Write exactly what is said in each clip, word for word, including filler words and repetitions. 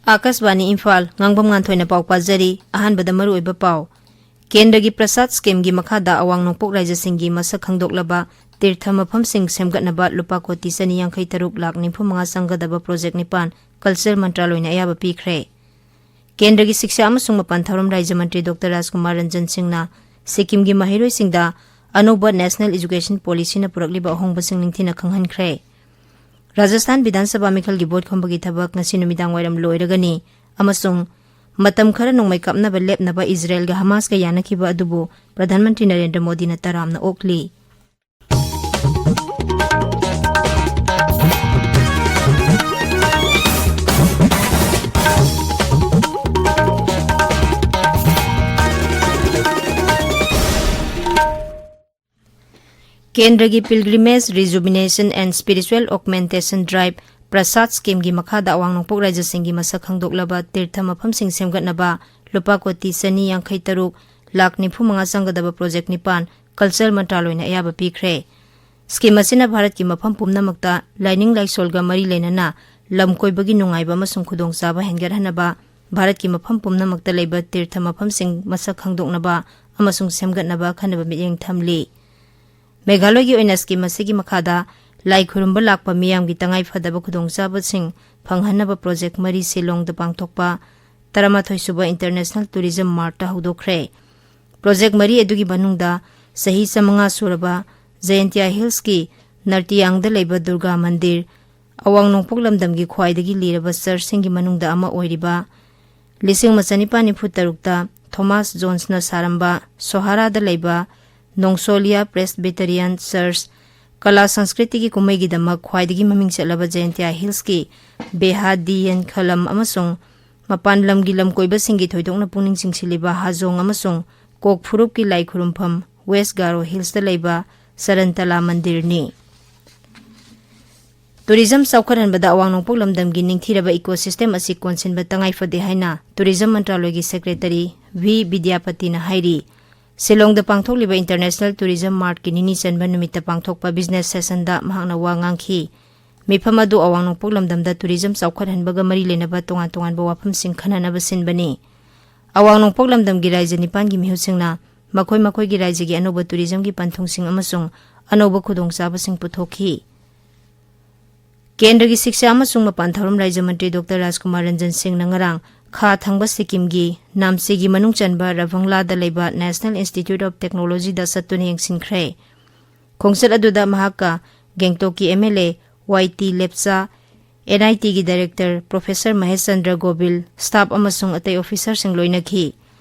ꯑꯥꯀꯥꯁꯕꯥꯅꯤ ꯏꯝꯐꯥꯜ, ꯉꯥꯡꯕꯝ ꯉꯥꯟꯊꯣꯏꯅ ꯄꯥꯎ ꯄꯥꯖꯔꯤ꯫ ꯑꯍꯥꯟꯕꯗ ꯃꯔꯨꯑꯣꯏꯕ ꯄꯥꯎ꯫ ꯀꯦꯟꯗ꯭ꯔꯒꯤ ꯄ꯭ꯔꯁꯥꯗ ꯁ꯭ꯀꯤꯝꯒꯤ ꯃꯈꯥꯗ ꯑꯋꯥꯡ ꯅꯣꯡꯄꯣꯛ ꯔꯥꯏꯖ꯭ꯌꯁꯤꯡꯒꯤ ꯃꯁꯛ ꯈꯪꯗꯣꯛꯂꯕ ꯇꯤꯔꯊ ꯃꯐꯝꯁꯤꯡ ꯁꯦꯝꯒꯠꯅꯕ ꯂꯨꯄꯥ ꯀꯣꯇꯤ ꯆꯅꯤ ꯌꯥꯡꯈꯩ ꯇꯔꯨꯛ ꯂꯥꯈ ꯅꯤꯐꯨ ꯃꯉꯥ ꯆꯪꯒꯗꯕ ꯄ꯭ꯔꯣꯖꯦꯛ ꯅꯤꯄꯥꯟ ꯀꯜꯆꯔ ꯃꯟꯇ꯭ꯔꯥꯂꯣꯏꯅ ꯑꯌꯥꯕ ꯄꯤꯈ꯭ꯔꯦ꯫ ꯀꯦꯟꯗ꯭ꯔꯒꯤ ꯁꯤꯛꯁꯥ ꯑꯃꯁꯨꯡ ꯃꯄꯥꯟ ꯊꯧꯔꯝ ꯔꯥꯏꯖ꯭ꯌ ꯃꯟꯇ꯭ꯔꯤ ꯗꯣꯛꯇꯔ ꯔꯥꯖꯀꯨꯃꯥꯔ ꯔꯟꯖꯟ ꯁꯤꯡꯅ ꯁꯤꯛꯀꯤꯝꯒꯤ ꯃꯍꯩꯔꯣꯏꯁꯤꯡꯗ ꯑꯅꯧꯕ ꯅꯦꯁꯅꯦꯜ ꯏꯖꯨꯀꯦꯁꯟ ꯄꯣꯂꯤꯁꯤꯅ ꯄꯨꯔꯛꯂꯤꯕ ꯑꯍꯣꯡꯕꯁꯤꯡ ꯅꯤꯡꯊꯤꯅ ꯈꯪꯍꯟꯈ꯭ꯔꯦ꯫ ꯔꯥꯖꯁꯊꯥꯟ ꯕꯤꯙꯥꯟ ꯁꯚꯥ ꯃꯤꯈꯜꯒꯤ ꯚꯣꯠ ꯈꯣꯝꯕꯒꯤ ꯊꯕꯛ ꯉꯁꯤ ꯅꯨꯃꯤꯗꯥꯡ ꯋꯥꯏꯔꯝ ꯂꯣꯏꯔꯒꯅꯤ ꯑꯃꯁꯨꯡ ꯃꯇꯝ ꯈꯔ ꯅꯣꯡꯃꯩ ꯀꯥꯞꯅꯕ ꯂꯦꯞꯅꯕ ꯏꯖꯔꯦꯜꯒ ꯍꯃꯥꯁꯀ ꯌꯥꯅꯈꯤꯕ ꯑꯗꯨꯕꯨ ꯄ꯭ꯔꯙꯥꯟ ꯃꯟꯇ꯭ꯔꯤ ꯅꯔꯦꯟꯗ꯭ꯔ ꯃꯣꯗꯤꯅ ꯇꯔꯥꯝꯅ ꯑꯣꯛꯂꯤ꯫ ꯀꯦꯟꯗ꯭ꯔꯒꯤ Pilgrimage Rejuvenation and Spiritual Augmentation Drive, ꯄ꯭ꯔꯁꯥꯗ ꯁ꯭ꯀꯤꯝꯒꯤ ꯃꯈꯥꯗ ꯑꯋꯥꯡ ꯅꯣꯡꯄꯣꯛ ꯔꯥꯏꯖ꯭ꯌꯁꯤꯡꯒꯤ ꯃꯁꯛ ꯈꯪꯗꯣꯛꯂꯕ ꯇꯤꯔꯊ ꯃꯐꯝꯁꯤꯡ ꯁꯦꯝꯒꯠꯅꯕ ꯂꯨꯄꯥ ꯀꯣꯇꯤ ꯆꯅꯤ ꯌꯥꯡꯈꯩ ꯇꯔꯨꯛ ꯂꯥꯈ ꯅꯤꯐꯨ ꯃꯉꯥ ꯆꯪꯒꯗꯕ ꯄ꯭ꯔꯣꯖꯦꯛ ꯅꯤꯄꯥꯟ ꯀꯜꯆꯔ ꯃꯟꯇ꯭ꯔꯥꯂꯣꯏꯅ ꯑꯌꯥꯕ ꯄꯤꯈ꯭ꯔꯦ꯫ ꯁ꯭ꯀꯤꯝ ꯑꯁꯤꯅ ꯚꯥꯔꯠꯀꯤ ꯃꯐꯝ ꯄꯨꯝꯅꯃꯛꯇ ꯂꯥꯏꯅꯤꯡ ꯂꯥꯏꯁꯣꯜꯒ ꯃꯔꯤ ꯂꯩꯅꯅ ꯂꯝ ꯀꯣꯏꯕꯒꯤ ꯅꯨꯡꯉꯥꯏꯕ ꯑꯃꯁꯨꯡ ꯈꯨꯗꯣꯡꯆꯥꯕ ꯍꯦꯟꯒꯠꯍꯟꯅꯕ, ꯚꯥꯔꯠꯀꯤ ꯃꯐꯝ ꯄꯨꯝꯅꯃꯛꯇ ꯂꯩꯕ ꯇꯤꯔꯊ ꯃꯐꯝꯁꯤꯡ ꯃꯁꯛ ꯈꯪꯗꯣꯛꯅꯕ ꯑꯃꯁꯨꯡ ꯁꯦꯝꯒꯠꯅꯕ ꯑꯈꯟꯅꯕ ꯃꯤꯠꯌꯦꯡ ꯊꯝꯂꯤ꯫ ꯃꯦꯘꯥꯂꯌꯒꯤ ꯑꯣꯏꯅ ꯁ꯭ꯀꯤꯝ ꯑꯁꯤꯒꯤ ꯃꯈꯥꯗ ꯂꯥꯏ ꯈꯨꯔꯨꯝꯕ ꯂꯥꯛꯄ ꯃꯤꯌꯥꯝꯒꯤ ꯇꯉꯥꯏ ꯐꯗꯕ ꯈꯨꯗꯣꯡꯆꯥꯕꯁꯤꯡ ꯐꯪꯍꯟꯅꯕ ꯄ꯭ꯔꯣꯖꯦꯛ ꯃꯔꯤ ꯁꯤꯂꯣꯡꯗ ꯄꯥꯡꯊꯣꯛꯄ ꯇꯔꯥꯃꯥꯊꯣꯏ ꯁꯨꯕ ꯏꯟꯇꯔꯅꯦꯁꯅꯦꯜ ꯇꯨꯔꯤꯖꯝ ꯃꯥꯔꯠꯇ ꯍꯧꯗꯣꯛꯈ꯭ꯔꯦ꯫ ꯄ꯭ꯔꯣꯖꯦꯛ ꯃꯔꯤ ꯑꯗꯨꯒꯤ ꯃꯅꯨꯡꯗ ꯆꯍꯤ ꯆꯥꯃꯉꯥ ꯁꯨꯔꯕ ꯖꯌꯟꯇꯤꯌꯥ ꯍꯤꯜꯁꯀꯤ ꯅꯔꯇꯤꯌꯥꯡꯗ ꯂꯩꯕ ꯗꯨꯔꯒꯥ ꯃꯟꯗꯤꯔ, ꯑꯋꯥꯡ ꯅꯣꯡꯄꯣꯛ ꯂꯝꯗꯝꯒꯤ ꯈ꯭ꯋꯥꯏꯗꯒꯤ ꯂꯤꯔꯕ ꯆꯔꯆꯁꯤꯡꯒꯤ ꯃꯅꯨꯡꯗ ꯑꯃ ꯑꯣꯏꯔꯤꯕ ꯂꯤꯁꯤꯡ ꯑꯃ ꯆꯅꯤꯄꯥꯟ ꯅꯤꯐꯨ ꯇꯔꯨꯛꯇ ꯊꯣꯃꯥꯁ ꯖꯣꯟꯁꯅ ꯁꯥꯔꯝꯕ ꯁꯣꯍꯥꯔꯥꯗ ꯂꯩꯕ ꯅꯣꯡꯁꯣꯂꯤꯌꯥ ꯄ꯭ꯔꯦꯁꯕꯤꯇꯦꯔꯤꯌꯟ ꯆꯔꯆ, ꯀꯂꯥ ꯁꯪꯁꯀ꯭ꯔꯤꯇꯤꯒꯤ ꯀꯨꯝꯍꯩꯒꯤꯗꯃꯛ ꯈ꯭ꯋꯥꯏꯗꯒꯤ ꯃꯃꯤꯡ ꯆꯠꯂꯕ ꯖꯌꯟꯇꯤꯌꯥ ꯍꯤꯜꯁꯀꯤ ꯕꯦꯍꯥꯗꯤꯌꯟ ꯈꯂꯝ ꯑꯃꯁꯨꯡ ꯃꯄꯥꯟ ꯂꯝꯒꯤ ꯂꯝꯀꯣꯏꯕꯁꯤꯡꯒꯤ ꯊꯣꯏꯗꯣꯛꯅ ꯄꯨꯛꯅꯤꯡ ꯆꯤꯡꯁꯤꯜꯂꯤꯕ ꯍꯥꯖꯣꯡ ꯑꯃꯁꯨꯡ ꯀꯣꯛ ꯐꯨꯔꯨꯞꯀꯤ ꯂꯥꯏ ꯈꯨꯔꯨꯝꯐꯝ ꯋꯦꯁ ꯒꯥꯔꯣ ꯍꯤꯜꯁꯇ ꯂꯩꯕ ꯁꯔꯟꯇꯂꯥ ꯃꯟꯗꯤꯔꯅꯤ꯫ ꯇꯨꯔꯤꯖꯝ ꯆꯥꯎꯈꯠꯍꯟꯕꯗ ꯑꯋꯥꯡ ꯅꯣꯡꯄꯣꯛ ꯂꯝꯗꯝꯒꯤ ꯅꯤꯡꯊꯤꯔꯕ ꯏꯀꯣꯁꯤꯁꯇꯦꯝ ꯑꯁꯤ ꯀꯣꯟꯁꯤꯟꯕ ꯇꯉꯥꯏ ꯐꯗꯦ ꯍꯥꯏꯅ ꯇꯨꯔꯤꯖꯝ ꯃꯟꯇ꯭ꯔꯥꯂꯣꯏꯒꯤ ꯁꯦꯀ꯭ꯔꯦꯇꯔꯤ ꯚꯤ ꯕꯤꯗ꯭ꯌꯥꯄꯇꯤꯅ ꯍꯥꯏꯔꯤ꯫ ꯁꯤꯂꯣꯡꯗ ꯄꯥꯡꯊꯣꯛꯂꯤꯕ ꯏꯟꯇꯔꯅꯦꯁꯅꯦꯜ ꯇꯨꯔꯤꯖꯝ ꯃꯥꯔꯠꯀꯤ ꯅꯤꯅꯤ ꯆꯟꯕ ꯅꯨꯃꯤꯠꯇ ꯄꯥꯡꯊꯣꯛꯄ ꯕꯤꯖꯤꯅꯦꯁ ꯁꯦꯁꯟꯗ ꯃꯍꯥꯛꯅ ꯋꯥ ꯉꯥꯡꯈꯤ꯫ ꯃꯤꯐꯝ ꯑꯗꯨ ꯑꯋꯥꯡ ꯅꯣꯡꯄꯣꯛ ꯂꯝꯗꯝꯗ tourism ꯆꯥꯎꯈꯠꯍꯟꯕꯒ ꯃꯔꯤ ꯂꯩꯅꯕ ꯇꯣꯉꯥꯟ ꯇꯣꯉꯥꯟꯕ ꯋꯥꯐꯝꯁꯤꯡ ꯈꯟꯅꯅꯕ ꯁꯤꯟꯕꯅꯤ꯫ ꯑꯋꯥꯡ ꯅꯣꯡꯄꯣꯛ ꯂꯝꯗꯝꯒꯤ ꯔꯥꯏꯖ꯭ꯌ ꯅꯤꯄꯥꯟꯒꯤ ꯃꯤꯍꯨꯠꯁꯤꯡꯅ ꯃꯈꯣꯏ ꯃꯈꯣꯏꯒꯤ ꯔꯥꯏꯖ꯭ꯌꯒꯤ ꯑꯅꯧꯕ tourismꯒꯤ ꯄꯟꯊꯨꯡꯁꯤꯡ ꯑꯃꯁꯨꯡ ꯑꯅꯧꯕ ꯈꯨꯗꯣꯡꯆꯥꯕꯁꯤꯡ ꯄꯨꯊꯣꯛꯈꯤ꯫ ꯀꯦꯟꯗ꯭ꯔꯒꯤ ꯁꯤꯛꯁꯥ ꯑꯃꯁꯨꯡ ꯃꯄꯥꯟ ꯊꯧꯔꯝ ꯔꯥꯏꯖ꯭ꯌ ꯃꯟꯇ꯭ꯔꯤ ꯗꯣꯛꯇꯔ ꯔꯥꯖꯀꯨꯃꯥꯔ ꯔꯟꯖꯟ ꯁꯤꯡꯅ ꯉꯔꯥꯡ ꯈꯥ ꯊꯪꯕ ꯁꯤꯛꯀꯤꯝꯒꯤ ꯅꯥꯝꯆꯤꯒꯤ ꯃꯅꯨꯡ ꯆꯟꯕ ꯔꯚꯪꯂꯥꯗ ꯂꯩꯕ National Institute of Technologyꯗ ꯆꯠꯇꯨꯅ ꯌꯦꯡꯁꯤꯟꯈ꯭ꯔꯦ꯫ ꯈꯣꯡꯆꯠ ꯑꯗꯨꯗ ꯃꯍꯥꯛꯀ ꯒꯦꯡꯇꯣꯛꯀꯤ MLA ꯋꯥꯏ ꯇꯤ ꯂꯦꯞꯆꯥ, NITꯒꯤ director Professor Mahesh Chandra Gobil, staff ꯑꯃꯁꯨꯡ ꯑꯇꯩ officerꯁꯤꯡ ꯂꯣꯏꯅꯈꯤ꯫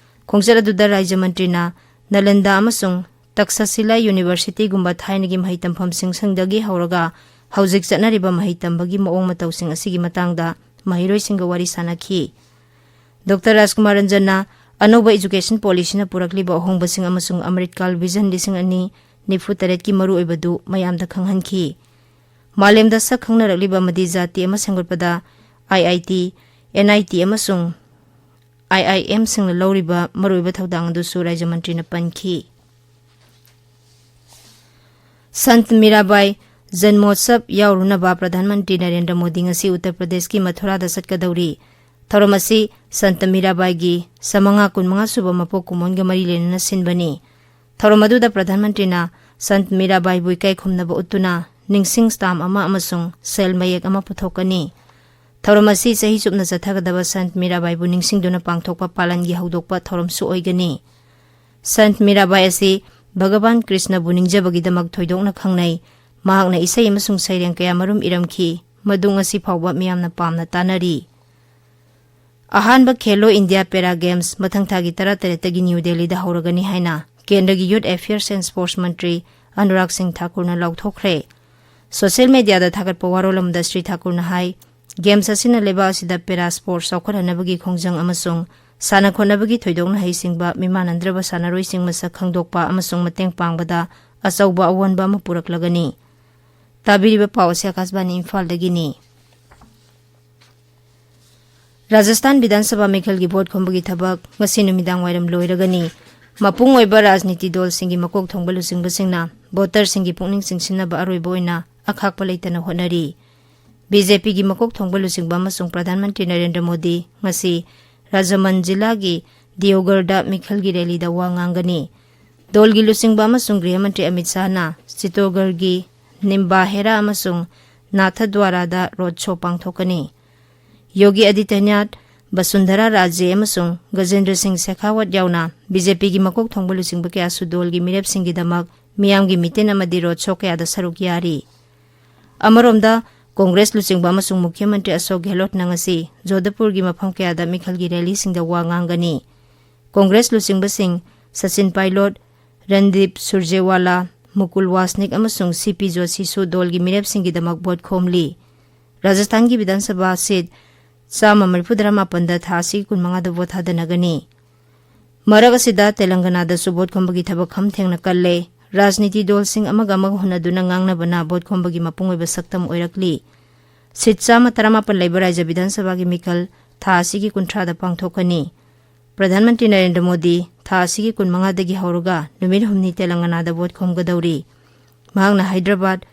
ꯈꯣꯡꯆꯠ ꯑꯗꯨꯗ ꯔꯥꯏꯖ꯭ꯌ ꯃꯟꯇ꯭ꯔꯤꯅ ꯅꯥꯂꯟꯗꯥ ꯑꯃꯁꯨꯡ ꯇꯛꯁꯁꯤꯂꯥ Universityꯒꯨꯝꯕ ꯊꯥꯏꯅꯒꯤ ꯃꯍꯩ ꯇꯝꯐꯝꯁꯤꯡꯗꯒꯤ ꯍꯧꯔꯒ ꯍꯧꯖꯤꯛ ꯆꯠꯅꯔꯤꯕ ꯃꯍꯩ ꯇꯝꯕꯒꯤ ꯃꯑꯣꯡ ꯃꯇꯧꯁꯤꯡ ꯑꯁꯤꯒꯤ ꯃꯇꯥꯡꯗ ꯃꯍꯩꯔꯣꯏꯁꯤꯡꯒ ꯋꯥꯔꯤ ꯁꯥꯅꯈꯤ꯫ ꯗꯣꯛꯇꯔ ꯔꯥꯖꯀꯨꯃꯥꯔ ꯔꯟꯖꯟꯅ ꯑꯅꯧꯕ education policyꯅ ꯄꯨꯔꯛꯂꯤꯕ ꯑꯍꯣꯡꯕꯁꯤꯡ ꯑꯃꯁꯨꯡ ꯑꯃ꯭ꯔꯤꯠꯀꯥꯜ vision ꯂꯤꯁꯤꯡ ꯑꯅꯤ ꯅꯤꯐꯨ ꯇꯔꯦꯠꯀꯤ ꯃꯔꯨꯑꯣꯏꯕꯗꯨ ꯃꯌꯥꯝꯗ ꯈꯪꯍꯟꯈꯤ꯫ ꯃꯥꯂꯦꯝꯗ ꯁꯛ ꯈꯪꯅꯔꯛꯂꯤꯕ ꯑꯃꯗꯤ ꯖꯥꯇꯤ ꯑꯃ ꯁꯦꯝꯒꯠꯄꯗ IIT, NIT ꯑꯃꯁꯨꯡ IIMꯁꯤꯡꯅ ꯂꯧꯔꯤꯕ ꯃꯔꯨꯑꯣꯏꯕ ꯊꯧꯗꯥꯡ ꯑꯗꯨꯁꯨ ꯔꯥꯏꯖ꯭ꯌ ꯃꯟꯇ꯭ꯔꯤꯅ ꯄꯟꯈꯤ꯫ ꯁꯟꯠ ꯃꯤꯔꯥꯕꯥꯏ ꯖꯟꯃꯣꯠꯁꯕ ꯌꯥꯎꯔꯨꯅꯕ ꯄ꯭ꯔꯙꯥꯟ ꯃꯟꯇ꯭ꯔꯤ ꯅꯔꯦꯟꯗ꯭ꯔ ꯃꯣꯗꯤ ꯉꯁꯤ ꯎꯠꯇꯔ ꯄ꯭ꯔꯗꯦꯁꯀꯤ ꯃꯊꯨꯔꯥꯗ ꯆꯠꯀꯗꯧꯔꯤ꯫ ꯊꯧꯔꯝ ꯑꯁꯤ ꯁꯟꯠ ꯃꯤꯔꯥꯕꯥꯏꯒꯤ ꯆꯥꯃꯉꯥ ꯀꯨꯟꯃꯉꯥ ꯁꯨꯕ ꯃꯄꯣꯛ ꯀꯨꯝꯑꯣꯟꯒ ꯃꯔꯤ ꯂꯩꯅꯅ ꯁꯤꯟꯕꯅꯤ꯫ ꯊꯧꯔꯝ ꯑꯗꯨꯗ ꯄ꯭ꯔꯙꯥꯟ ꯃꯟꯇ꯭ꯔꯤꯅ ꯁꯟꯠ ꯃꯤꯔꯥꯕꯥꯏꯕꯨ ꯏꯀꯥꯏ ꯈꯨꯝꯅꯕ ꯎꯠꯇꯨꯅ ꯅꯤꯡꯁꯤꯡ stamp ꯑꯃ ꯑꯃꯁꯨꯡ ꯁꯦꯜ ꯃꯌꯦꯛ ꯑꯃ ꯄꯨꯊꯣꯛꯀꯅꯤ꯫ ꯊꯧꯔꯝ ꯑꯁꯤ ꯆꯍꯤ ꯆꯨꯞꯅ ꯆꯠꯊꯒꯗꯕ ꯁꯟꯠ ꯃꯤꯔꯥꯕꯥꯏꯕꯨ ꯅꯤꯡꯁꯤꯡꯗꯨꯅ ꯄꯥꯡꯊꯣꯛꯄ ꯄꯥꯂꯟꯒꯤ ꯍꯧꯗꯣꯛꯄ ꯊꯧꯔꯝꯁꯨ ꯑꯣꯏꯒꯅꯤ꯫ ꯁꯟꯠ ꯃꯤꯔꯥꯕꯥꯏ ꯑꯁꯤ ꯚꯒꯕꯥꯟ ꯀ꯭ꯔꯤꯁꯅꯕꯨ ꯅꯤꯡꯖꯕꯒꯤꯗꯃꯛ ꯊꯣꯏꯗꯣꯛꯅ ꯈꯪꯅꯩ꯫ ꯃꯍꯥꯛꯅ ꯏꯁꯩ ꯑꯃꯁꯨꯡ ꯁꯩꯔꯦꯡ ꯀꯌꯥ ꯃꯔꯨꯝ ꯏꯔꯝꯈꯤ, ꯃꯗꯨ ꯉꯁꯤ ꯐꯥꯎꯕ ꯃꯤꯌꯥꯝꯅ ꯄꯥꯝꯅ ꯇꯥꯅꯔꯤ꯫ ꯑꯍꯥꯟꯕ ꯈꯦꯂꯣ ꯏꯟꯗꯤꯌꯥ ꯄꯦꯔꯥ ꯒꯦꯝꯁ ꯃꯊꯪ ꯊꯥꯒꯤ ꯇꯔꯥꯇꯔꯦꯠꯇꯒꯤ ꯅ꯭ꯌꯨ ꯗꯦꯜꯂꯤꯗ ꯍꯧꯔꯒꯅꯤ ꯍꯥꯏꯅ ꯀꯦꯟꯗ꯭ꯔꯒꯤ Youth Affairs and Sports ꯃꯟꯇ꯭ꯔꯤ ꯑꯅꯨꯔꯥꯒ ꯁꯤꯡ ꯊꯥꯀꯨꯔꯅ ꯂꯥꯎꯊꯣꯛꯈ꯭ꯔꯦ꯫ Social mediaꯗ ꯊꯥꯒꯠꯄ ꯋꯥꯔꯣꯜ ꯑꯃꯗ ꯁ꯭ꯔꯤ ꯊꯥꯀꯨꯔꯅ ꯍꯥꯏ, ꯒꯦꯝꯁ ꯑꯁꯤꯅ ꯂꯩꯕꯥꯛ ꯑꯁꯤꯗ ꯄꯦꯔꯥ ꯁ꯭ꯄꯣꯔꯠꯁ ꯆꯥꯎꯈꯠꯍꯟꯅꯕꯒꯤ ꯈꯣꯡꯖꯪ ꯑꯃꯁꯨꯡ ꯁꯥꯟꯅ ꯈꯣꯠꯅꯕꯒꯤ ꯊꯣꯏꯗꯣꯛꯅ ꯍꯩꯁꯤꯡꯕ ꯃꯤꯃꯥꯟꯅꯗ꯭ꯔꯕ ꯁꯥꯟꯅꯔꯣꯏꯁꯤꯡ ꯃꯁꯛ ꯈꯪꯗꯣꯛꯄ ꯑꯃꯁꯨꯡ ꯃꯇꯦꯡ ꯄꯥꯡꯕꯗ ꯑꯆꯧꯕ ꯑꯑꯣꯟꯕ ꯑꯃ ꯄꯨꯔꯛꯂꯒꯅꯤ꯫ ꯇꯥꯕꯤꯔꯤꯕ ꯄꯥꯎ ꯑꯁꯤ ꯑꯀꯥꯁꯕꯥꯅꯤ ꯏꯝꯐꯥꯜꯗꯒꯤꯅꯤ꯫ ꯔꯥꯖꯁꯊꯥꯟ ꯕꯤꯙꯥꯟ ꯁꯚꯥ ꯃꯤꯈꯜꯒꯤ ꯚꯣꯠ ꯈꯣꯝꯕꯒꯤ ꯊꯕꯛ ꯉꯁꯤ ꯅꯨꯃꯤꯗꯥꯡ ꯋꯥꯏꯔꯝ ꯂꯣꯏꯔꯒꯅꯤ꯫ ꯃꯄꯨꯡ ꯑꯣꯏꯕ ꯔꯥꯖꯅꯤꯇꯤ ꯗꯜꯁꯤꯡꯒꯤ ꯃꯀꯣꯛ ꯊꯣꯡꯕ ꯂꯨꯆꯤꯡꯕꯁꯤꯡꯅ ꯚꯣꯇꯔꯁꯤꯡꯒꯤ ꯄꯨꯛꯅꯤꯡ ꯆꯤꯡꯁꯤꯟꯅꯕ ꯑꯔꯣꯏꯕ ꯑꯣꯏꯅ ꯑꯈꯥꯛꯄ ꯂꯩꯇꯅ ꯍꯣꯠꯅꯔꯤ꯫ ꯕꯤ ꯖꯦ ꯄꯤꯒꯤ ꯃꯀꯣꯛ ꯊꯣꯡꯕ ꯂꯨꯆꯤꯡꯕ ꯑꯃꯁꯨꯡ ꯄ꯭ꯔꯙꯥꯟ ꯃꯟꯇ꯭ꯔꯤ ꯅꯔꯦꯟꯗ꯭ꯔ ꯃꯣꯗꯤ ꯉꯁꯤ ꯔꯥꯖꯃꯟ ꯖꯤꯂꯥꯒꯤ ꯗꯤꯌꯣꯒꯔꯗ ꯃꯤꯈꯜꯒꯤ ꯔꯦꯂꯤꯗ ꯋꯥ ꯉꯥꯡꯒꯅꯤ꯫ ꯗꯣꯜꯒꯤ ꯂꯨꯆꯤꯡꯕ ꯑꯃꯁꯨꯡ ꯒ꯭ꯔꯤꯍ ꯃꯟꯇ꯭ꯔꯤ ꯑꯃꯤꯠ ꯁꯥꯍꯅ ꯆꯤꯇꯣꯒꯔꯒꯤ ꯅꯤꯝꯕꯥꯍꯦꯔꯥ ꯑꯃꯁꯨꯡ ꯅꯥꯊꯗ꯭ꯋꯥꯔꯥꯗ ꯔꯣꯗ ꯁꯣ ꯄꯥꯡꯊꯣꯛꯀꯅꯤ꯫ ꯌꯣꯒꯤ ꯑꯗꯤꯇ꯭ꯌꯅꯥꯊ, ꯕꯁꯨꯟꯙꯔꯥ ꯔꯥꯖꯦ ꯑꯃꯁꯨꯡ ꯒꯖꯦꯟꯗ꯭ꯔ ꯁꯤꯡ ꯁꯦꯈꯥꯋꯠ ꯌꯥꯎꯅ ꯕꯤ ꯖꯦ ꯄꯤꯒꯤ ꯃꯀꯣꯛ ꯊꯣꯡꯕ ꯂꯨꯆꯤꯡꯕ ꯀꯌꯥꯁꯨ ꯗꯣꯜꯒꯤ ꯃꯤꯔꯦꯞꯁꯤꯡꯒꯤꯗꯃꯛ ꯃꯤꯌꯥꯝꯒꯤ ꯃꯤꯇꯤꯟ ꯑꯃꯗꯤ ꯔꯣꯗ ꯁꯣ ꯀꯌꯥꯗ ꯁꯔꯨꯛ ꯌꯥꯔꯤ꯫ ꯑꯃꯔꯣꯝꯗ, ꯀꯣꯡꯒ꯭ꯔꯦꯁ ꯂꯨꯆꯤꯡꯕ ꯑꯃꯁꯨꯡ ꯃꯨꯈ꯭ꯌ ꯃꯟꯇ꯭ꯔꯤ ꯑꯁꯣꯛ ꯒꯦꯍꯂꯣꯠꯅ ꯉꯁꯤ ꯖꯣꯙꯄꯨꯔꯒꯤ ꯃꯐꯝ ꯀꯌꯥꯗ ꯃꯤꯈꯜꯒꯤ ꯔꯦꯂꯤꯁꯤꯡꯗ ꯋꯥ ꯉꯥꯡꯒꯅꯤ꯫ ꯀꯣꯡꯒ꯭ꯔꯦꯁ ꯂꯨꯆꯤꯡꯕꯁꯤꯡ ꯁꯆꯤꯟ ꯄꯥꯏꯂꯣꯠ, ꯔꯟꯗꯤꯞ ꯁꯨꯔꯖꯦꯋꯥꯂꯥ, ꯃꯨꯀꯨꯜ ꯋꯥꯁꯅꯤꯛ ꯑꯃꯁꯨꯡ ꯁꯤ ꯄꯤ ꯖꯣꯁꯤꯁꯨ ꯗꯣꯜꯒꯤ ꯃꯤꯔꯦꯞꯁꯤꯡꯒꯤꯗꯃꯛ ꯚꯣꯠ ꯈꯣꯝꯂꯤ꯫ ꯔꯥꯖꯁꯊꯥꯟꯒꯤ ꯕꯤꯙꯥꯟ ꯁꯚꯥ ꯁꯤꯠ ꯆꯥꯝꯃ ꯃꯔꯤꯐꯨꯇꯔꯥ ꯃꯥꯄꯟꯗ ꯊꯥ ꯑꯁꯤꯒꯤ ꯀꯨꯟꯃꯉꯥꯗ ꯚꯣꯠ ꯊꯥꯗꯅꯒꯅꯤ꯫ ꯃꯔꯛ ꯑꯁꯤꯗ, ꯇꯦꯂꯪꯒꯅꯥꯗꯁꯨ ꯚꯣꯠ ꯈꯣꯝꯕꯒꯤ ꯊꯕꯛ ꯈꯝ ꯊꯦꯡꯅ ꯀꯜꯂꯦ꯫ ꯔꯥꯖꯅꯤꯇꯤ ꯗꯣꯜꯁꯤꯡ ꯑꯃꯒ ꯑꯃꯒ ꯍꯨꯟꯅꯗꯨꯅ ꯉꯥꯡꯅꯕꯅ ꯚꯣꯠ ꯈꯣꯝꯕꯒꯤ ꯃꯄꯨꯡ ꯑꯣꯏꯕ ꯁꯛꯇꯝ ꯑꯣꯏꯔꯛꯂꯤ꯫ ꯁꯤꯠ ꯆꯥꯝꯃ ꯇꯔꯥꯃꯥꯄꯟ ꯂꯩꯕ ꯔꯥꯖ꯭ꯌ ꯕꯤꯙꯥꯟ ꯁꯚꯥꯒꯤ ꯃꯤꯈꯜ ꯊꯥ ꯑꯁꯤꯒꯤ ꯀꯨꯟꯊ꯭ꯔꯥꯗ ꯄꯥꯡꯊꯣꯛꯀꯅꯤ꯫ ꯄ꯭ꯔꯙꯥꯟ ꯃꯟꯇ꯭ꯔꯤ ꯅꯔꯦꯟꯗ꯭ꯔ ꯃꯣꯗꯤ ꯊꯥ ꯑꯁꯤꯒꯤ ꯀꯨꯟꯃꯉꯥꯗꯒꯤ ꯍꯧꯔꯒ ꯅꯨꯃꯤꯠ ꯍꯨꯝꯅꯤ ꯇꯦꯂꯪꯒꯅꯥꯗ ꯚꯣꯠ ꯈꯣꯝꯒꯗꯧꯔꯤ꯫ ꯃꯍꯥꯛꯅ ꯍꯥꯏꯗ꯭ꯔꯕꯥꯗ,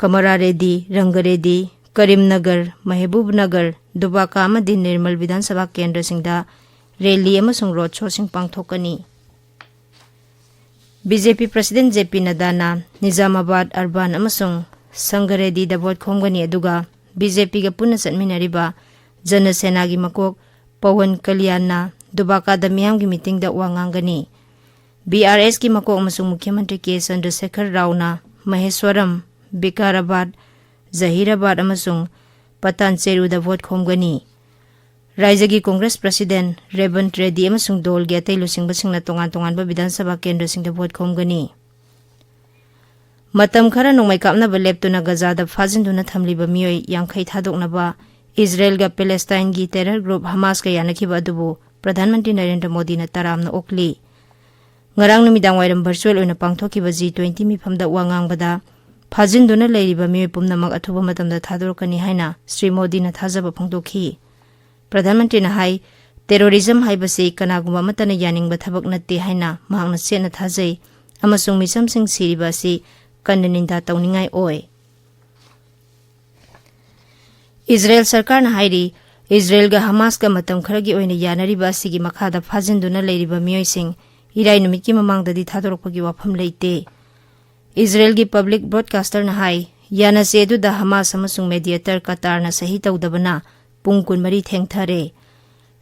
ꯀꯃꯔꯥꯔꯦꯗꯤ, ꯔꯪꯒꯔꯦꯗꯤ, ꯀꯔꯤꯝꯅꯒꯔ, ꯃꯍꯕꯨꯕꯅꯒꯔ, ꯗꯨꯕꯥꯀꯥ ꯑꯃꯗꯤ ꯅꯤꯔꯃꯜ ꯕꯤꯙꯥꯟ ꯁꯚꯥ ꯀꯦꯟꯗ꯭ꯔꯁꯤꯡꯗ ꯔꯦꯂꯤ ꯑꯃꯁꯨꯡ ꯔꯣꯗ ꯁꯣꯁꯤꯡ ꯄꯥꯡꯊꯣꯛꯀꯅꯤ꯫ ꯕꯤ ꯖꯦ ꯄꯤ ꯄ꯭ꯔꯁꯤꯗꯦꯟ ꯖꯦ ꯄꯤ ꯅꯗꯥꯅ ꯅꯤꯖꯥꯃꯥꯕꯥꯗ, ꯑꯔꯕꯥꯟ ꯑꯃꯁꯨꯡ ꯁꯪꯒꯔꯦꯗꯤꯗ ꯚꯣꯠ ꯈꯣꯝꯒꯅꯤ, ꯑꯗꯨꯒ ꯕꯤ ꯖꯦ ꯄꯤꯒ ꯄꯨꯟꯅ ꯆꯠꯃꯤꯟꯅꯔꯤꯕ ꯖꯅ ꯁꯦꯅꯥꯒꯤ ꯃꯀꯣꯛ ꯄꯋꯟ ꯀꯂꯤꯌꯥꯟꯅ ꯗꯨꯕꯥꯀꯥꯗ ꯃꯤꯌꯥꯝꯒꯤ ꯃꯤꯇꯤꯡꯗ ꯋꯥ ꯉꯥꯡꯒꯅꯤ꯫ ꯕꯤ ꯑꯥꯔ ꯑꯦꯁꯀꯤ ꯃꯀꯣꯛ ꯑꯃꯁꯨꯡ ꯃꯨꯈ꯭ꯌ ꯃꯟꯇ꯭ꯔꯤ ꯀꯦ ꯆꯟꯗ꯭ꯔꯁꯦꯈꯔ ꯔꯥꯎꯅ ꯃꯍꯦꯁ꯭ꯋꯔꯝ, ꯕꯤꯀꯥꯔꯥꯕꯥꯗ, ꯖꯍꯤꯔꯥꯕꯥꯗ ꯑꯃꯁꯨꯡ ꯄꯇꯥꯟꯆꯦꯔꯨꯗ ꯚꯣꯠ ꯈꯣꯝꯒꯅꯤ꯫ ꯔꯥꯖ꯭ꯌꯒꯤ ꯀꯣꯡꯒ꯭ꯔꯦꯁ ꯄ꯭ꯔꯁꯤꯗꯦꯟ ꯔꯦꯕꯟꯠ ꯔꯦꯗꯤ ꯑꯃꯁꯨꯡ ꯗꯣꯜꯒꯤ ꯑꯇꯩ ꯂꯨꯆꯤꯡꯕꯁꯤꯡꯅ ꯇꯣꯉꯥꯟ ꯇꯣꯉꯥꯟꯕ ꯕꯤꯙꯥꯟ ꯁꯚꯥ ꯀꯦꯟꯗ꯭ꯔꯁꯤꯡꯗ ꯚꯣꯠ ꯈꯣꯝꯒꯅꯤ꯫ ꯃꯇꯝ ꯈꯔ ꯅꯣꯡꯃꯩ ꯀꯥꯞꯅꯕ ꯂꯦꯞꯇꯨꯅ ꯒꯖꯥꯗ ꯐꯥꯖꯤꯟꯗꯨꯅ ꯊꯝꯂꯤꯕ ꯃꯤꯑꯣꯏ ꯌꯥꯡꯈꯩ ꯊꯥꯗꯣꯛꯅꯕ ꯏꯖꯔꯦꯜꯒ ꯄꯦꯂꯦꯁꯇꯥꯏꯟꯒꯤ ꯇꯦꯔꯔ ꯒ꯭ꯔꯨꯞ ꯍꯃꯥꯁꯀ ꯌꯥꯅꯈꯤꯕ ꯑꯗꯨꯕꯨ ꯄ꯭ꯔꯙꯥꯟ ꯃꯟꯇ꯭ꯔꯤ ꯅꯔꯦꯟꯗ꯭ꯔ ꯃꯣꯗꯤꯅ ꯇꯔꯥꯝꯅ ꯑꯣꯛꯂꯤ꯫ ꯉꯔꯥꯡ ꯅꯨꯃꯤꯗꯥꯡ ꯋꯥꯏꯔꯝ ꯚꯔꯆꯨꯑꯦꯜ ꯑꯣꯏꯅ ꯄꯥꯡꯊꯣꯛꯈꯤꯕ ꯖꯤ ꯇ꯭ꯋꯦꯟꯇꯤ ꯃꯤꯐꯝꯗ ꯋꯥ ꯉꯥꯡꯕꯗ, ꯐꯥꯖꯤꯟꯗꯨꯅ ꯂꯩꯔꯤꯕ ꯃꯤꯑꯣꯏ ꯄꯨꯝꯅꯃꯛ ꯑꯊꯨꯕ ꯃꯇꯝꯗ ꯊꯥꯗꯣꯔꯛꯀꯅꯤ ꯍꯥꯏꯅ ꯁ꯭ꯔꯤ ꯃꯣꯗꯤꯅ ꯊꯥꯖꯕ ꯐꯣꯡꯗꯣꯛꯈꯤ꯫ ꯄ꯭ꯔꯙꯥꯟ ꯃꯟꯇ꯭ꯔꯤꯅ ꯍꯥꯏ, ꯇꯦꯔꯣꯔꯤꯖꯝ ꯍꯥꯏꯕꯁꯤ ꯀꯅꯥꯒꯨꯝꯕ ꯑꯃꯠꯇꯅ ꯌꯥꯅꯤꯡꯕ ꯊꯕꯛ ꯅꯠꯇꯦ ꯍꯥꯏꯅ ꯃꯍꯥꯛꯅ ꯆꯦꯠꯅ ꯊꯥꯖꯩ ꯑꯃꯁꯨꯡ ꯃꯤꯆꯝꯁꯤꯡ ꯁꯤꯔꯤꯕ ꯑꯁꯤ ꯀꯟꯅ ꯅꯤꯟꯗꯥ ꯇꯧꯅꯤꯡꯉꯥꯏ ꯑꯣꯏ꯫ ꯏꯖꯔꯦꯜ ꯁꯔꯀꯥꯔꯅ ꯍꯥꯏꯔꯤ, ꯏꯖꯔꯦꯜꯒ ꯍꯃꯥꯁꯀ ꯃꯇꯝ ꯈꯔꯒꯤ ꯑꯣꯏꯅ ꯌꯥꯅꯔꯤꯕ ꯑꯁꯤꯒꯤ ꯃꯈꯥꯗ ꯐꯥꯖꯤꯟꯗꯨꯅ ꯂꯩꯔꯤꯕ ꯃꯤꯑꯣꯏꯁꯤꯡ ꯏꯔꯥꯏ ꯅꯨꯃꯤꯠꯀꯤ ꯃꯃꯥꯡꯗꯗꯤ ꯊꯥꯗꯣꯔꯛꯄꯒꯤ ꯋꯥꯐꯝ ꯂꯩꯇꯦ꯫ ꯏꯖꯔꯦꯜꯒꯤ ꯄꯕ꯭ꯂꯤꯛ ꯕ꯭ꯔꯣꯗꯀꯥꯁꯇꯔꯅ ꯍꯥꯏ, ꯌꯥꯅꯆꯦ ꯑꯗꯨꯗ ꯍꯃꯥꯁ ꯑꯃꯁꯨꯡ ꯃꯦꯗꯤꯌꯦꯇꯔ ꯀꯇꯥꯔꯅ ꯁꯍꯤ ꯇꯧꯗꯕꯅ ꯄꯨꯡ ꯀꯨꯟꯃꯔꯤ ꯊꯦꯡꯊꯔꯦ꯫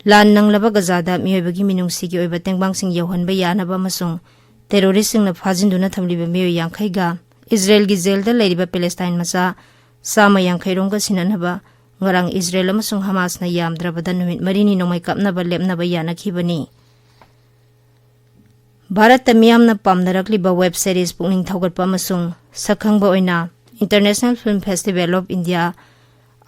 ꯂꯥꯟ ꯅꯪꯂꯕ ꯒꯖꯥꯗ ꯃꯤꯑꯣꯏꯕꯒꯤ ꯃꯤꯅꯨꯡꯁꯤꯒꯤ ꯑꯣꯏꯕ ꯇꯦꯡꯕꯥꯡꯁꯤꯡ ꯌꯧꯍꯟꯕ ꯌꯥꯅꯕ ꯑꯃꯁꯨꯡ ꯇꯦꯔꯣꯔꯤꯁ꯭ꯠꯁꯤꯡꯅ ꯐꯥꯖꯤꯟꯗꯨꯅ ꯊꯝꯂꯤꯕ ꯃꯤꯑꯣꯏ ꯌꯥꯡꯈꯩꯒ ꯏꯖꯔꯦꯜꯒꯤ ꯖꯦꯜꯗ ꯂꯩꯔꯤꯕ ꯄꯦꯂꯦꯁꯇꯥꯏꯟ ꯃꯆꯥ ꯆꯥꯝꯃ ꯌꯥꯡꯈꯩ ꯔꯣꯝꯒ ꯁꯤꯟꯅꯅꯕ ꯉꯔꯥꯡ ꯏꯖꯔꯦꯜ ꯑꯃꯁꯨꯡ ꯍꯃꯥꯁꯅ ꯌꯥꯝꯗ꯭ꯔꯕꯗ ꯅꯨꯃꯤꯠ ꯃꯔꯤꯅꯤ ꯅꯣꯡꯃꯩ ꯀꯥꯞꯅꯕ ꯂꯦꯞꯅꯕ ꯌꯥꯅꯈꯤꯕꯅꯤ꯫ ꯚꯥꯔꯠꯇ ꯃꯤꯌꯥꯝꯅ ꯄꯥꯝꯅꯔꯛꯂꯤꯕ ꯋꯦꯕ ꯁꯦꯔꯤꯁ ꯄꯨꯛꯅꯤꯡ ꯊꯧꯒꯠꯄ ꯑꯃꯁꯨꯡ ꯁꯛꯈꯪꯕ ꯑꯣꯏꯅ International Film Festival of India,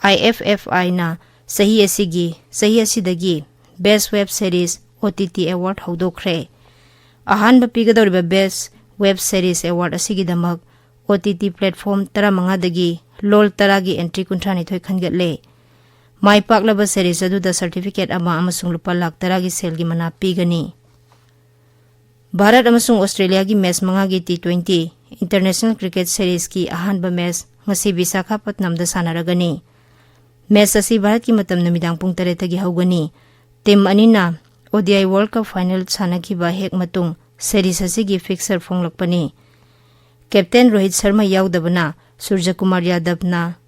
I F F I ꯅ ꯆꯍꯤ ꯑꯁꯤꯒꯤ, ꯆꯍꯤ ꯑꯁꯤꯗꯒꯤ Best Web Series, O T T Award ꯍꯧꯗꯣꯛꯈ꯭ꯔꯦ꯫ ꯑꯍꯥꯟꯕ ꯄꯤꯒꯗꯧꯔꯤꯕ Best Web Series Award ꯑꯁꯤꯒꯤꯗꯃꯛ O T T platform ꯇꯔꯥꯃꯉꯥꯗꯒꯤ ꯂꯣꯜ ꯇꯔꯥꯒꯤ entry ꯀꯨꯟꯊ꯭ꯔꯥꯅꯤꯊꯣꯏ ꯈꯟꯒꯠꯂꯦ꯫ ꯃꯥꯏ ꯄꯥꯛꯂꯕ series ꯑꯗꯨꯗ certificate ꯑꯃ ꯑꯃꯁꯨꯡ ꯂꯨꯄꯥ ꯂꯥꯈ ꯇꯔꯥꯒꯤ ꯁꯦꯜꯒꯤ ꯃꯅꯥ ꯄꯤꯒꯅꯤ꯫ ꯚꯥꯔꯠ ꯑꯃꯁꯨꯡ ꯑꯣꯁꯇ꯭ꯔꯦꯂꯤꯌꯥꯒꯤ ꯃꯦꯆ ꯃꯉꯥꯒꯤ T twenty International Cricket Series ꯀꯤ ꯑꯍꯥꯟꯕ ꯃꯦꯆ ꯉꯁꯤ ꯕꯤꯁꯥꯈꯥꯄꯠꯅꯝꯗ ꯁꯥꯟꯅꯔꯒꯅꯤ꯫ ꯃꯦꯆ ꯑꯁꯤ ꯚꯥꯔꯠꯀꯤ ꯃꯇꯝ ꯅꯨꯃꯤꯗꯥꯡ ꯄꯨꯡ ꯇꯔꯦꯠꯇꯒꯤ ꯍꯧꯒꯅꯤ꯫ ꯇꯤꯝ ꯑꯅꯤꯅ O D I World Cup final ꯁꯥꯟꯅꯈꯤꯕ ꯍꯦꯛ ꯃꯇꯨꯡ series ꯑꯁꯤꯒꯤ fixture ꯐꯣꯡꯂꯛꯄꯅꯤ꯫ ꯀꯦꯞꯇꯦꯟ ꯔꯣꯍꯤꯠ ꯁꯔꯃ ꯌꯥꯎꯗꯕꯅ ꯁꯨꯔꯖꯀꯨꯃꯥꯔ ꯌꯥꯗꯕꯅ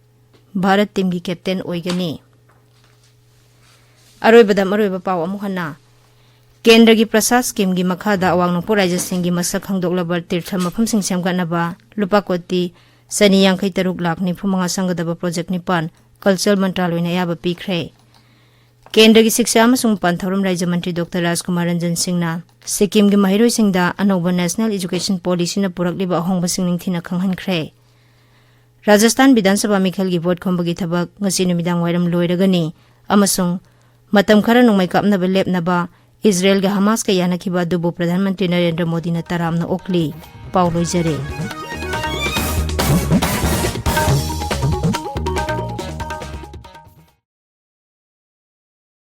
ꯚꯥꯔꯠ ꯇꯤꯝꯒꯤ ꯀꯦꯞꯇꯦꯟ ꯑꯣꯏꯒꯅꯤ꯫ ꯑꯔꯣꯏꯕꯗ ꯃꯔꯨꯑꯣꯏꯕ ꯄꯥꯎ ꯑꯃꯨꯛ ꯍꯟꯅ꯫ ꯀꯦꯟꯗ꯭ꯔꯒꯤ ꯄ꯭ꯔꯁꯥꯗ ꯁ꯭ꯀꯤꯝꯒꯤ ꯃꯈꯥꯗ ꯑꯋꯥꯡ ꯅꯣꯡꯄꯣꯛ ꯔꯥꯖ꯭ꯌꯁꯤꯡꯒꯤ ꯃꯁꯛ ꯈꯪꯗꯣꯛꯂꯕ ꯇꯤꯔꯊ ꯃꯐꯝꯁꯤꯡ ꯁꯦꯝꯒꯠꯅꯕ ꯂꯨꯄꯥ ꯀꯣꯇꯤ ꯆꯅꯤ ꯌꯥꯡꯈꯩ ꯇꯔꯨꯛ ꯂꯥꯈ ꯅꯤꯐꯨ ꯃꯉꯥ ꯆꯪꯒꯗꯕ ꯄ꯭ꯔꯣꯖꯦꯛ ꯅꯤꯄꯥꯟ ꯀꯜꯆꯔ ꯃꯟꯇ꯭ꯔꯥꯂꯣꯏꯅ ꯑꯌꯥꯕ ꯄꯤꯈ꯭ꯔꯦ꯫ ꯀꯦꯟꯗ꯭ꯔꯒꯤ ꯁꯤꯛꯁꯥ ꯑꯃꯁꯨꯡ ꯃꯄꯥꯟ ꯊꯧꯔꯝ ꯔꯥꯖ꯭ꯌ ꯃꯟꯇ꯭ꯔꯤ ꯗꯣꯛꯇꯔ ꯔꯥꯖꯀꯨꯃꯥꯔ ꯔꯟꯖꯟ ꯁꯤꯡꯅ ꯁꯤꯛꯀꯤꯝꯒꯤ ꯃꯍꯩꯔꯣꯏꯁꯤꯡꯗ ꯑꯅꯧꯕ National Education Policy ꯅ ꯄꯨꯔꯛꯂꯤꯕ ꯑꯍꯣꯡꯕꯁꯤꯡ ꯅꯤꯡꯊꯤꯅ ꯈꯪꯍꯟꯈ꯭ꯔꯦ꯫ ꯔꯥꯖꯁꯊꯥꯟ ꯕꯤꯙꯥꯟ ꯁꯚꯥ ꯃꯤꯈꯜꯒꯤ ꯚꯣꯠ ꯈꯣꯝꯕꯒꯤ ꯊꯕꯛ ꯉꯁꯤ ꯅꯨꯃꯤꯗꯥꯡ ꯋꯥꯏꯔꯝ ꯂꯣꯏꯔꯒꯅꯤ ꯑꯃꯁꯨꯡ ꯃꯇꯝ ꯈꯔ ꯅꯣꯡꯃꯩ ꯀꯥꯞꯅꯕ ꯂꯦꯞꯅꯕ ꯏꯖꯔꯦꯜꯒ ꯍꯃꯥꯁꯀ ꯌꯥꯅꯈꯤꯕ ꯑꯗꯨꯕꯨ ꯄ꯭ꯔꯙꯥꯟ ꯃꯟꯇ꯭ꯔꯤ ꯅꯔꯦꯟꯗ꯭ꯔ ꯃꯣꯗꯤꯅ ꯇꯔꯥꯝꯅ ꯑꯣꯛꯂꯤ꯫ ꯄꯥꯎ ꯂꯣꯏꯖꯔꯦ꯫